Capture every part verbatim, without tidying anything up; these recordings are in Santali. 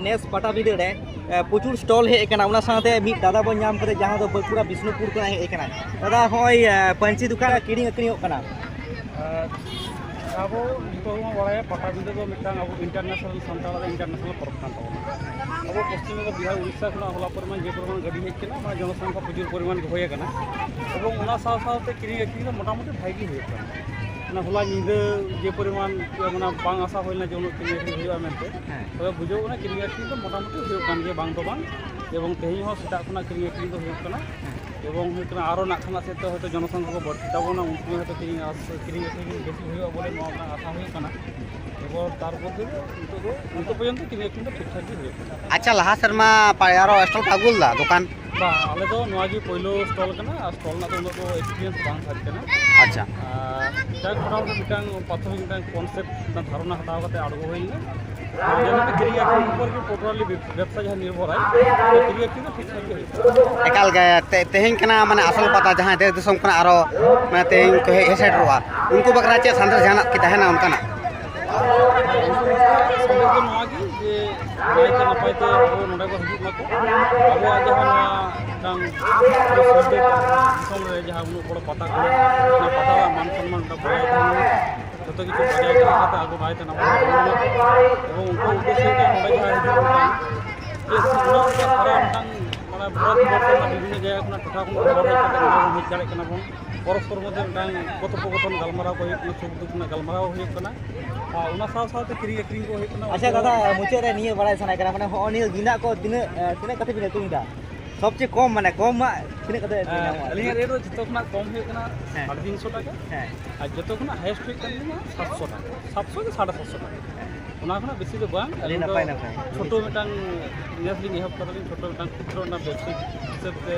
ᱱᱮᱥ ᱯᱟᱴᱟᱵᱤᱸᱫᱟᱹ ᱨᱮ, ᱮ, ᱯᱨᱚᱪᱩᱨ ᱥᱴᱚᱞ ᱦᱮᱡ ᱟᱠᱟᱱᱟ, ᱚᱱᱟ ᱥᱟᱶᱛᱮ ᱢᱤᱫ ᱫᱟᱫᱟ ᱵᱚᱱ ᱧᱟᱢ ᱠᱟᱫᱮ, ᱡᱟᱦᱟᱸ ᱫᱚ ᱵᱟᱸᱠᱩᱲᱟ ᱵᱤᱥᱱᱩᱯᱩᱨ ᱠᱷᱚᱱᱟᱜ ᱦᱮᱡ ᱟᱠᱟᱱᱟ᱾ ᱫᱟᱫᱟ, ᱦᱚᱸᱜᱼᱚᱭ, ᱮ, ᱯᱟᱹᱧᱪᱤ ᱫᱚᱠᱟᱱ ᱨᱮ ᱠᱤᱨᱤᱧ ᱟᱹᱠᱷᱨᱤᱧᱚᱜ ᱠᱟᱱᱟ᱾ ᱟᱨ ᱟᱵᱚ ᱡᱚᱛᱚ ᱦᱚᱲ ᱵᱚᱱ ᱵᱟᱲᱟᱭᱟ, ᱯᱟᱴᱟᱵᱤᱸᱫᱟᱹ ᱫᱚ ᱢᱤᱫᱴᱟᱝ ᱟᱵᱚ international, ᱥᱟᱱᱛᱟᱲᱟᱜ ᱫᱚ international ᱯᱚᱨᱚᱵᱽ ᱠᱟᱱ ᱛᱟᱵᱚᱱᱟ᱾ ᱟᱵᱚ ᱯᱚᱥᱪᱤᱢ ᱵᱚᱝᱜᱚ, ᱵᱤᱦᱟᱨ, ᱩᱲᱤᱥᱥᱟ ᱠᱷᱚᱱᱟᱜ ᱦᱚᱞᱟ ᱯᱚᱨᱤᱢᱟᱱ ᱡᱮ ᱯᱚᱨᱤᱢᱟᱱ ᱜᱟᱹᱰᱤ ᱦᱮᱡ ᱟᱠᱟᱱᱟ, ᱢᱟᱱᱮ ᱡᱚᱱᱚᱥᱚᱝᱠᱷᱟ ᱯᱨᱚᱪᱩᱨ ᱯᱚᱨᱤᱢᱟᱱ ᱜᱮ ᱦᱩᱭ ᱟᱠᱟᱱᱟ᱾ ᱮᱵᱚᱝ ᱚᱱᱟ ᱥᱟᱶ ᱥᱟᱶᱛᱮ ᱠᱤᱨᱤᱧ ᱟᱹᱠᱷᱨᱤᱧ ᱫᱚ ᱢᱚᱴᱟᱢᱩᱴᱤ ᱵᱷᱟᱜᱮ ᱜᱮ ᱦᱩᱭᱩᱜ ᱠᱟᱱᱟ᱾ ᱢᱟᱱᱮ ᱦᱚᱞᱟ ᱧᱤᱫᱟᱹ ᱡᱮ ᱯᱚᱨᱤᱢᱟᱱ, ᱢᱟᱱᱮ ᱵᱟᱝ ᱟᱥᱟ ᱦᱩᱭ ᱞᱮᱱᱟ ᱡᱮ ᱩᱱᱟᱹᱜ ᱠᱤᱨᱤᱧ ᱟᱹᱠᱷᱨᱤᱧ ᱦᱩᱭᱩᱜᱼᱟ ᱢᱮᱱᱛᱮ, ᱦᱮᱸ᱾ ᱛᱚᱵᱮ ᱵᱩᱡᱷᱟᱹᱣ ᱠᱟᱱᱟ ᱠᱤᱨᱤᱧ ᱟᱹᱠᱷᱨᱤᱧ ᱫᱚ ᱢᱚᱴᱟᱢᱩᱴᱤ ᱦᱩᱭᱩᱜ ᱠᱟᱱ ᱜᱮᱭᱟ, ᱵᱟᱝ ᱫᱚ ᱵᱟᱝ᱾ ᱮᱵᱚᱝ ᱛᱮᱦᱮᱧ ᱦᱚᱸ ᱥᱮᱛᱟᱜ ᱠᱷᱚᱱᱟᱜ ᱠᱤᱨᱤᱧ ᱟᱹᱠᱷᱨᱤᱧ ᱫᱚ ᱦᱩᱭᱩᱜ ᱠᱟᱱᱟ᱾ ᱦᱮᱸ᱾ ᱮᱵᱚᱝ ᱦᱩᱭᱩᱜ ᱠᱟᱱᱟ ᱟᱨᱚ ᱱᱟᱜ ᱠᱷᱟᱱᱟᱜ ᱥᱮᱫ ᱛᱮ ᱦᱚᱭᱛᱳ ᱡᱚᱱᱚᱥᱚᱝᱠᱷᱟ ᱠᱚ ᱵᱟᱹᱲᱛᱤ ᱛᱟᱵᱚᱱᱟ, ᱩᱱ ᱥᱚᱢᱚᱭ ᱦᱚᱭᱛᱳ ᱠᱤᱨᱤᱧ ᱟᱥ-, ᱠᱤᱨᱤᱧ ᱟᱹᱠᱷᱨᱤᱧ ᱵᱮᱥᱤ ᱦᱩᱭᱩᱜᱼᱟ ᱵᱚᱞᱮ ᱱᱚᱣᱟ ᱨᱮᱱᱟᱜ ᱟᱥᱟ ᱦᱩᱭᱩᱜ ᱠᱟᱱᱟ᱾ ᱮᱵᱚᱝ ᱛᱟᱨ ᱢᱚᱫᱽᱫᱷᱮ ᱫᱚ ᱱᱤᱛᱚᱜ ᱫᱚ, ᱱᱤᱛᱚᱜ ᱯᱚᱨᱡᱚᱱᱛᱚ ᱠᱤᱨᱤᱧ ᱟᱹᱠᱷᱨᱤᱧ ᱫᱚ ᱴᱷᱤᱠ ᱴᱷᱟᱠ ᱜᱮ ᱦᱩᱭᱩᱜ ᱠᱟᱱᱟ᱾ ᱟᱪᱪᱷᱟ, ᱞᱟᱦᱟ ᱥᱮᱨᱢᱟ ᱯᱟᱭ-, ᱟᱨᱚ ᱥᱴᱚᱞ ᱯᱮ ᱟᱹᱜᱩ ᱞᱮᱫᱟ ᱫᱚᱠᱟᱱ? ᱵᱟᱝ, ᱟᱞᱮ ᱫᱚ ᱱᱚᱣᱟ ᱜᱮ ᱯᱳᱭᱞᱳ ᱥᱴᱚᱞ ᱠᱟᱱᱟ ᱟᱨ ᱥᱴᱚᱞ ᱨᱮᱱᱟᱜ ᱫᱚ ᱩᱱᱟᱹᱜ ᱫᱚ experience ᱵᱟᱝ ᱛᱟᱦᱮᱸ ᱠᱟᱱᱟ᱾ ᱟᱪᱪᱷᱟ᱾ ᱟᱨ ᱡᱟᱠ, ᱢᱚᱴᱟᱢᱩᱴᱤ ᱢᱤᱫᱴᱟᱝ ᱯᱨᱟᱛᱷᱚᱢᱤᱠ ᱢᱤᱫᱴᱟᱝ concept, ᱢᱤᱫᱴᱟᱝ ᱫᱷᱟᱨᱚᱱᱟ ᱦᱟᱛᱟᱣ ᱠᱟᱛᱮ ᱟᱬᱜᱚ ᱦᱩᱭ ᱞᱮᱱᱟ᱾ ᱟᱨ ᱡᱮᱢᱚᱱ ᱠᱤᱨᱤᱧ ᱟᱹᱠᱷᱨᱤᱧ ᱩᱯᱚᱨ ᱜᱮ totally ᱵᱮᱵ-, ᱵᱮᱵᱽᱥᱟ ᱡᱟᱦᱟᱸ ᱱᱤᱨᱵᱷᱚᱨᱟᱭ, ᱠᱤᱨᱤᱧ ᱟᱹᱠᱷᱨᱤᱧ ᱫᱚ ᱴᱷᱤᱠ ᱴᱷᱟᱠ ᱜᱮ ᱦᱩᱭᱩᱜ ᱠᱟᱱᱟ᱾ ᱮᱠᱟᱞ ᱜᱮ, ᱛᱮ-, ᱛᱮᱦᱮᱧ ᱠᱟᱱᱟ ᱢᱟᱱᱮ ᱟᱥᱚᱞ ᱯᱟᱛᱟ, ᱡᱟᱦᱟᱸᱭ ᱫᱮᱥ ᱫᱤᱥᱚᱢ ᱠᱷᱚᱱᱟᱜ ᱟᱨᱚ ᱢᱟᱱᱮ ᱛᱮᱦᱮᱧ ᱠᱚ ᱦᱮᱡ ᱥᱮᱴᱮᱨᱚᱜᱼᱟ, ᱩᱱᱠᱩ ᱵᱟᱠᱷᱨᱟ ᱪᱮᱫ ᱥᱟᱸᱫᱮᱥ ᱡᱟᱦᱟᱱᱟᱜ ᱠᱤ ᱛᱟᱦᱮᱱᱟ ᱚᱱᱠᱟᱱᱟᱜ? ᱥᱟᱸᱫᱮᱥ ᱫᱚ ᱱᱚᱣᱟ ᱜᱮ ᱡᱮ ᱱᱟᱭᱛᱮ ᱱᱟᱯᱟᱭ ᱛᱮ ᱟᱵᱚ ᱱᱚᱰᱮ ᱠᱚ ᱦᱤᱡᱩᱜ ᱢᱟᱠᱚ᱾ ᱟᱵᱚᱣᱟᱜ ᱡᱟᱦᱟᱸ ᱱᱚᱣᱟ ᱢᱤᱫᱴᱟᱝ ᱫᱤᱥᱚᱢ ᱨᱮ ᱡᱟᱦᱟᱸ ᱩᱱᱟᱹᱜ ᱵᱚᱲᱚ ᱯᱟᱛᱟ ᱠᱟᱱᱟ, ᱚᱱᱟ ᱯᱟᱛᱟ ᱨᱮᱱᱟᱜ ᱢᱟᱱ ᱥᱚᱱᱢᱟᱱ ᱢᱤᱫᱴᱟᱝ ᱵᱚᱡᱟᱭ ᱛᱟᱦᱮᱱ ᱢᱟ᱾ ᱡᱚᱛᱚ ᱠᱤᱪᱷᱩ ᱵᱚᱡᱟᱭ ᱫᱚᱦᱚ ᱠᱟᱛᱮ ᱟᱵᱚ ᱱᱟᱭᱛᱮ ᱱᱟᱯᱟᱭ ᱛᱮ ᱨᱩᱣᱟᱹᱲ ᱢᱟ᱾ ᱮᱵᱚᱝ ᱩᱱᱠᱩ ᱩᱫᱽᱫᱮᱥᱥᱚ ᱛᱮ ᱱᱚᱰᱮ ᱡᱟᱦᱟᱸ ᱦᱤᱡᱩᱜ ᱠᱟᱱ ᱡᱮ ᱩᱱᱟᱹᱜ ᱥᱟᱨᱟ ᱢᱤᱫᱴᱟᱝ ᱢᱟᱱᱮ ᱵᱷᱟᱨᱚᱛ ᱵᱚᱨᱥᱚ ᱨᱮᱱᱟᱜ ᱵᱤᱵᱷᱤᱱᱱᱚ ᱡᱟᱭᱜᱟ ᱠᱷᱚᱱᱟᱜ, ᱴᱚᱴᱷᱟ ᱠᱷᱚᱱᱟᱜ ᱦᱚᱲ ᱦᱮᱡ ᱠᱟᱛᱮ ᱱᱚᱰᱮ ᱵᱚᱱ ᱦᱮᱡ ᱫᱟᱲᱮᱭᱟᱜ ᱠᱟᱱᱟ ᱵᱚᱱ᱾ ᱯᱚᱨᱚᱥᱯᱚᱨ ᱢᱚᱫᱽᱫᱷᱮ ᱢᱤᱫᱴᱟᱝ ᱠᱚᱛᱷᱚᱯᱚᱠᱚᱛᱷᱚᱱ, ᱜᱟᱞᱢᱟᱨᱟᱣ ᱠᱚ ᱦᱩᱭᱩᱜ ᱠᱟᱱᱟ, ᱥᱩᱠ ᱫᱩᱠ ᱨᱮᱱᱟᱜ ᱜᱟᱞᱢᱟᱨᱟᱣ ᱦᱩᱭᱩᱜ ᱠᱟᱱᱟ᱾ ᱟᱨ ᱚᱱᱟ ᱥᱟᱶ ᱥᱟᱶᱛᱮ ᱠᱤᱨᱤᱧ ᱟᱹᱠᱷᱨᱤᱧ ᱠᱚ ᱦᱩᱭᱩᱜ ᱠᱟᱱᱟ᱾ ᱟᱪᱪᱷᱟ ᱫᱟᱫᱟ, ᱢᱩᱪᱟᱹᱫ ᱨᱮ ᱱᱤᱭᱟᱹ ᱵᱟᱲᱟᱭ ᱥᱟᱱᱟᱭ ᱠᱟᱱᱟ, ᱢᱟᱱᱮ ᱦᱚᱸᱜᱼᱚ ᱱᱤᱭᱟᱹ ᱜᱮᱸᱫᱟᱜ ᱠᱚ ᱛᱤᱱᱟᱹᱜ, ᱮ, ᱛᱤᱱᱟᱹᱜ ᱠᱟᱛᱮ ᱵᱤᱱ ᱟᱹᱠᱷᱨᱤᱧ ᱮᱫᱟ? ᱥᱚᱵᱪᱮᱭᱮ ᱠᱚᱢ, ᱢᱟᱱᱮ ᱠᱚᱢᱟᱜ ᱛᱤᱱᱟᱹᱜ ᱠᱟᱛᱮ ᱵᱤᱱ ᱧᱟᱢᱟ? ᱟᱹᱞᱤᱧᱟᱜ ᱨᱮᱴ ᱫᱚ ᱡᱚᱛᱚ ᱠᱷᱚᱱᱟᱜ ᱠᱚᱢ ᱦᱩᱭᱩᱜ ᱠᱟᱱᱟ ᱦᱮᱸ᱾ ᱥᱟᱲᱮ ᱛᱤᱱᱥᱚ ᱴᱟᱠᱟ᱾ ᱦᱮᱸ᱾ ᱟᱨ ᱡᱚᱛᱚ ᱠᱷᱚᱱᱟᱜ ᱦᱟᱭᱮᱥᱴ ᱦᱩᱭᱩᱜ ᱠᱟᱱ ᱛᱟᱹᱞᱤᱧᱟ ᱥᱟᱛᱥᱚ ᱴᱟᱠᱟ, ᱥᱟᱛᱥᱚ ᱜᱮ, ᱥᱟᱲᱮ ᱥᱟᱛᱥᱚ ᱴᱟᱠᱟ᱾ ᱚᱱᱟ ᱠᱷᱚᱱᱟᱜ ᱵᱮᱥᱤ ᱫᱚ ᱵᱟᱝ᱾ ᱟᱹᱰᱤ ᱟᱹᱞᱤᱧ ᱫᱚ ᱱᱟᱯᱟᱭ, ᱱᱟᱯᱟᱭ᱾ ᱪᱷᱳᱴᱳ ᱢᱤᱫᱴᱟᱝ ᱱᱮᱥ ᱞᱤᱧ ᱮᱦᱚᱵ ᱠᱟᱫᱟᱞᱤᱧ, ᱪᱷᱳᱴᱳ ᱢᱤᱫᱴᱟᱝ ᱠᱷᱩᱫᱨᱚ ᱨᱮᱱᱟᱜ ᱵᱮᱵᱽᱥᱟ ᱦᱤᱥᱟᱹᱵ ᱛᱮ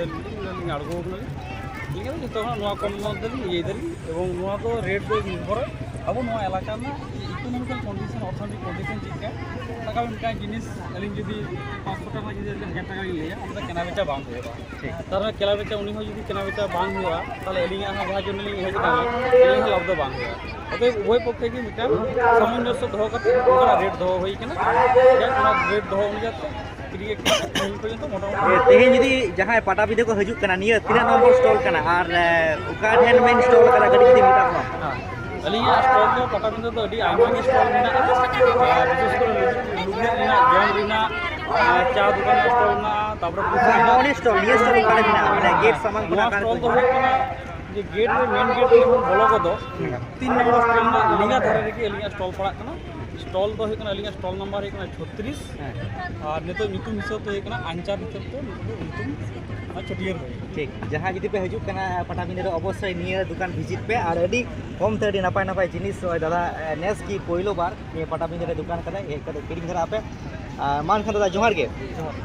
ᱞᱤᱧ ᱟᱬᱜᱚ ᱟᱠᱟᱱᱟᱞᱤᱧ᱾ ᱴᱷᱤᱠ ᱟᱪᱷᱮ, ᱡᱚᱛᱚ ᱠᱷᱚᱱᱟᱜ ᱱᱚᱣᱟ ᱠᱚᱢ ᱢᱚᱫᱽᱫᱷᱮ ᱞᱤᱧ ᱤᱭᱟᱹᱭ ᱫᱟᱞᱤᱧ᱾ ᱮᱵᱚᱝ ᱱᱚᱣᱟ ᱫᱚ ᱨᱮᱴ ᱫᱚ ᱱᱤᱨᱵᱷᱚᱨ ᱟᱵᱚ ᱱᱚᱣᱟ ᱮᱞᱟᱠᱟ ᱨᱮᱱᱟᱜ ᱤᱠᱳᱱᱚᱢᱤᱠᱟᱞ ᱠᱚᱱᱰᱤᱥᱚᱱ, ᱚᱨᱛᱷᱚᱱᱳᱭᱛᱤᱠ ᱠᱚᱱᱰᱤᱥᱚᱱ ᱪᱮᱫ ᱞᱮᱠᱟ᱾ ᱥᱟᱵ ᱠᱟᱜ ᱢᱮ, ᱢᱤᱫᱴᱟᱝ ᱡᱤᱱᱤᱥ ᱟᱹᱞᱤᱧ ᱡᱩᱫᱤ ᱯᱟᱸᱪᱥᱚ ᱴᱟᱠᱟ ᱡᱩᱫᱤ ᱟᱹᱞᱤᱧ ᱦᱟᱡᱟᱨ ᱴᱟᱠᱟ ᱞᱤᱧ ᱞᱟᱹᱭᱟ, ᱚᱱᱟ ᱫᱚ ᱠᱮᱱᱟ ᱵᱮᱪᱟ ᱵᱟᱝ ᱦᱩᱭᱩᱜᱼᱟ᱾ ᱴᱷᱤᱠ᱾ ᱛᱟᱨ ᱢᱟᱱᱮ ᱠᱮᱱᱟ ᱵᱮᱪᱟ, ᱩᱱᱤ ᱦᱚᱸ ᱡᱩᱫᱤ ᱠᱮᱱᱟ ᱵᱮᱪᱟ ᱵᱟᱝ ᱦᱩᱭᱩᱜᱼᱟ, ᱛᱟᱦᱚᱞᱮ ᱟᱹᱞᱤᱧᱟᱜ ᱦᱚᱸ ᱡᱟᱦᱟᱸ ᱡᱚᱱᱱᱚ ᱞᱤᱧ ᱦᱮᱡ ᱟᱠᱟᱱᱟ, ᱟᱹᱞᱤᱧᱟᱜ ᱦᱚᱸ ᱞᱟᱵᱷ ᱫᱚ ᱵᱟᱝ ᱦᱩᱭᱩᱜᱼᱟ᱾ ᱚᱛᱚᱮᱵ ᱩᱵᱷᱚᱭ ᱯᱚᱠᱠᱷᱮ ᱜᱮ ᱢᱤᱫᱴᱟᱝ ᱥᱟᱢᱚᱧᱡᱚᱥᱥᱚ ᱫᱚᱦᱚ ᱠᱟᱛᱮ ᱚᱱᱠᱟᱱᱟᱜ ᱨᱮᱴ ᱫᱚᱦᱚ ᱦᱩᱭ ᱠᱟᱱᱟ᱾ ᱡᱟᱠ, ᱚᱱᱟ ᱨᱮᱴ ᱫᱚᱦᱚ ᱚᱱᱩᱡᱟᱭᱤ ᱛᱮ ᱠᱤᱨᱤᱧ ᱟᱹᱠᱷᱨᱤᱧ ᱛᱮᱦᱮᱧ ᱯᱚᱨᱡᱚᱱᱛᱚ ᱢᱚᱴᱟᱢᱩᱴᱤ ᱮ, ᱛᱮᱦᱮᱧ ᱡᱩᱫᱤ ᱡᱟᱦᱟᱸᱭ ᱯᱟᱴᱟᱵᱤᱸᱫᱷᱟᱹ ᱠᱚ ᱦᱤᱡᱩᱜ ᱠᱟᱱᱟ, ᱱᱤᱭᱟᱹ ᱛᱤᱱᱟᱹᱜ ᱱᱚᱢᱵᱚᱨ ᱥᱴᱚᱞ ᱠᱟᱱᱟ ᱟᱨ, ᱮ, ᱚᱠᱟ ᱴᱷᱮᱱ ᱢᱮᱱ ᱥᱴᱚᱞ ᱠᱟᱱᱟ, ᱠᱟᱹᱴᱤᱡ ᱡᱩᱫᱤ ᱢᱮᱛᱟ ᱠᱚᱣᱟ? ᱦᱮᱸ, ᱟᱹᱞᱤᱧᱟᱜ ᱥᱴᱚᱞ ᱫᱚ ᱯᱟᱴᱟᱵᱤᱸᱫᱷᱟᱹ ᱫᱚ ᱟᱹᱰᱤ ᱟᱭᱢᱟ ᱜᱮ ᱥᱴᱚᱞ ᱢᱮᱱᱟᱜᱼᱟ᱾ ᱟᱨ ᱵᱤᱥᱮᱥ ᱠᱚᱨᱮ ᱞᱩᱜᱽᱲᱤᱡ ᱨᱮᱱᱟᱜ, ᱡᱚᱢ ᱨᱮᱱᱟᱜ, ᱟᱨ ᱪᱟ ᱫᱚᱠᱟᱱ ᱨᱮᱱᱟᱜ ᱥᱴᱚᱞ ᱢᱮᱱᱟᱜᱼᱟ, ᱛᱟᱨᱯᱚᱨᱮ ᱯᱩᱛᱷᱤ ᱨᱮᱱᱟᱜ᱾ ᱱᱚᱜᱼᱚ ᱱᱤᱭᱟᱹ ᱥᱴᱚᱞ, ᱱᱤᱭᱟᱹ ᱥᱴᱚᱞ ᱚᱠᱟᱨᱮ ᱢᱮᱱᱟᱜᱼᱟ? ᱢᱟᱱᱮ ᱜᱮᱴ ᱥᱟᱢᱟᱝ ᱠᱷᱚᱱᱟᱜ ᱱᱚᱣᱟ ᱚᱠᱟᱨᱮ ᱥᱴᱚᱞ ᱠᱚ ᱫᱚ ᱦᱩᱭᱩᱜ ᱠᱟᱱᱟ ᱡᱮ ᱜᱮᱴ ᱨᱮ, ᱢᱮᱱ ᱜᱮᱴ ᱨᱮ ᱡᱚᱠᱷᱚᱱ ᱵᱚᱞᱚ ᱜᱚᱫᱚᱜ, ᱦᱩᱸ᱾ ᱛᱤᱱ ᱱᱚᱢᱵᱚᱨ ᱥᱴᱚᱞ ᱨᱮᱱᱟᱜ ᱞᱮᱸᱜᱟ ᱫᱷᱟᱨᱮ ᱨᱮᱜᱮ ᱟᱹᱞᱤᱧᱟᱜ ᱥᱴᱚᱞ ᱯᱟᱲᱟᱜ ᱠᱟᱱᱟ᱾ ᱥᱴᱚᱞ ᱫᱚ ᱦᱩᱭᱩᱜ ᱠᱟᱱᱟ, ᱟᱹᱞᱤᱧᱟᱜ ᱥᱴᱚᱞ ᱱᱟᱢᱵᱟᱨ ᱦᱩᱭᱩᱜ ᱠᱟᱱᱟ ᱪᱷᱚᱛᱨᱤᱥ᱾ ᱦᱮᱸ᱾ ᱟᱨ ᱱᱤᱛᱚᱜ ᱧᱩᱛᱩᱢ ᱦᱤᱥᱟᱹᱵ ᱛᱮ ᱦᱩᱭᱩᱜ ᱠᱟᱱᱟ ᱟᱧᱪᱟᱨ ᱦᱤᱥᱟᱹᱵ ᱛᱮ ᱱᱤᱛᱚᱜ ᱫᱚ ᱧᱩᱛᱩᱢ ᱚᱱᱟ ᱪᱷᱟᱹᱴᱭᱟᱹᱨ ᱦᱩᱭ ᱠᱟᱱᱟ᱾ ᱴᱷᱤᱠ, ᱡᱟᱦᱟᱸᱭ ᱡᱩᱫᱤ ᱯᱮ ᱦᱤᱡᱩᱜ ᱠᱟᱱᱟ ᱯᱟᱴᱟᱵᱤᱸᱫᱷᱟᱹ ᱨᱮ, ᱚᱵᱚᱥᱥᱳᱭ ᱱᱤᱭᱟᱹ ᱫᱚᱠᱟᱱ ᱵᱷᱤᱡᱤᱴ ᱯᱮ᱾ ᱟᱨ ᱟᱹᱰᱤ ᱠᱚᱢ ᱛᱮ ᱟᱹᱰᱤ ᱱᱟᱯᱟᱭ ᱱᱟᱯᱟᱭ ᱡᱤᱱᱤᱥ ᱱᱚᱜᱼᱚᱭ ᱫᱟᱫᱟ, ᱮ, ᱱᱮᱥ ᱜᱮ ᱯᱳᱭᱞᱳ ᱵᱟᱨ ᱱᱤᱭᱟᱹ ᱯᱟᱴᱟᱵᱤᱸᱫᱷᱟᱹ ᱨᱮ ᱫᱚᱠᱟᱱ ᱠᱟᱫᱟᱭ, ᱦᱮᱡ ᱠᱟᱛᱮ ᱠᱤᱨᱤᱧ ᱫᱷᱟᱨᱟ ᱟᱯᱮ᱾ ᱟᱨ ᱢᱟ ᱮᱱᱠᱷᱟᱱ ᱫᱟᱫᱟ, ᱡᱚᱦᱟᱨ ᱜᱮ᱾ ᱡᱚᱦᱟᱨ᱾